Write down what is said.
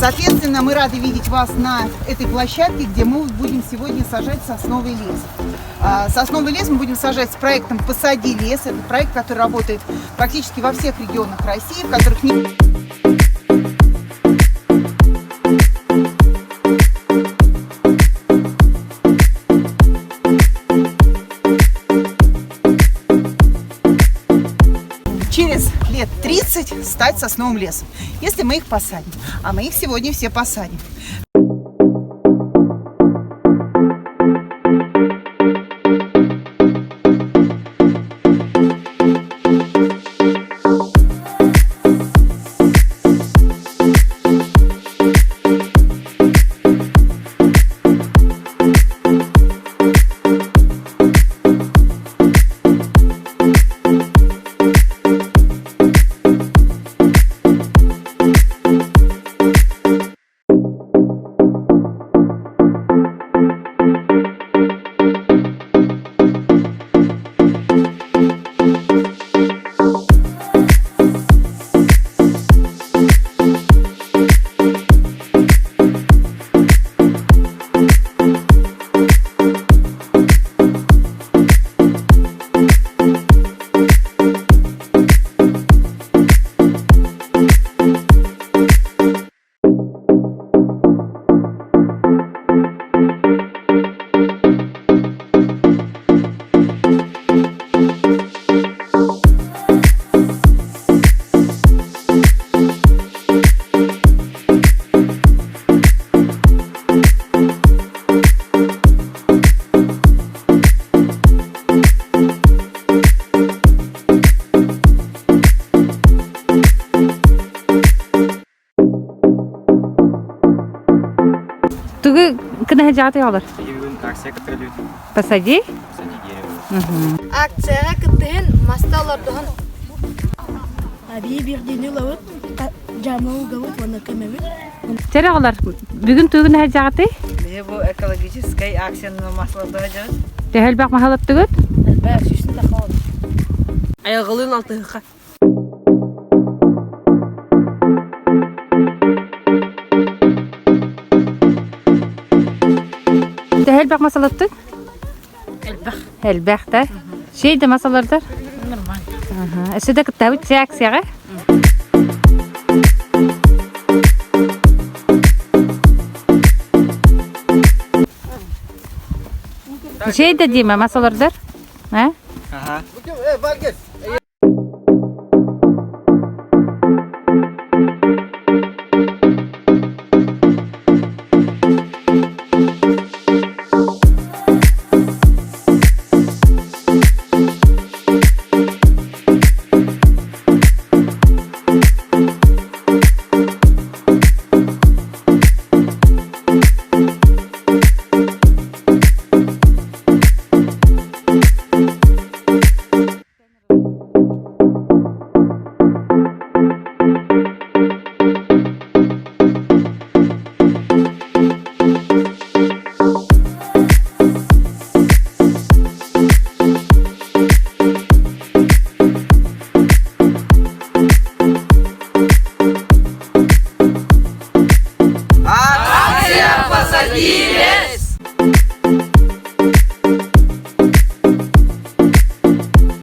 Соответственно, мы рады видеть вас на этой площадке, где мы будем сегодня сажать сосновый лес. Сосновый лес мы будем сажать с проектом «Посади лес». Это проект, который работает практически во всех регионах России, в которых не через лет 30 стать сосновым лесом, если мы их посадим. А мы их сегодня все посадим. Тугу кына жааты олар? Бүгүн акция кытырылыт. Посади. Посади дерево. Акцияҕа кыттыһын, маста олордуһун. Аби бирдини ылабыт, дьаама угабыт уонна көмөбүт. Чэрэ оҕолор, бүгүн тугу наһа жааты? Биһи бу экологическай акцияны маслардаға дьарыт. Төһө элбэх маһалаттыгыт? Элбэх сүүстэн тахха олор. Айылҕалыын алтыһыха. Төһө элбэх масалаттык? Элбэх. Элбэх да. Шей да масалардар? Нормально. Өссө да кыттабыт се акцияҕа? Шей да Дима масалардар? А? Ага.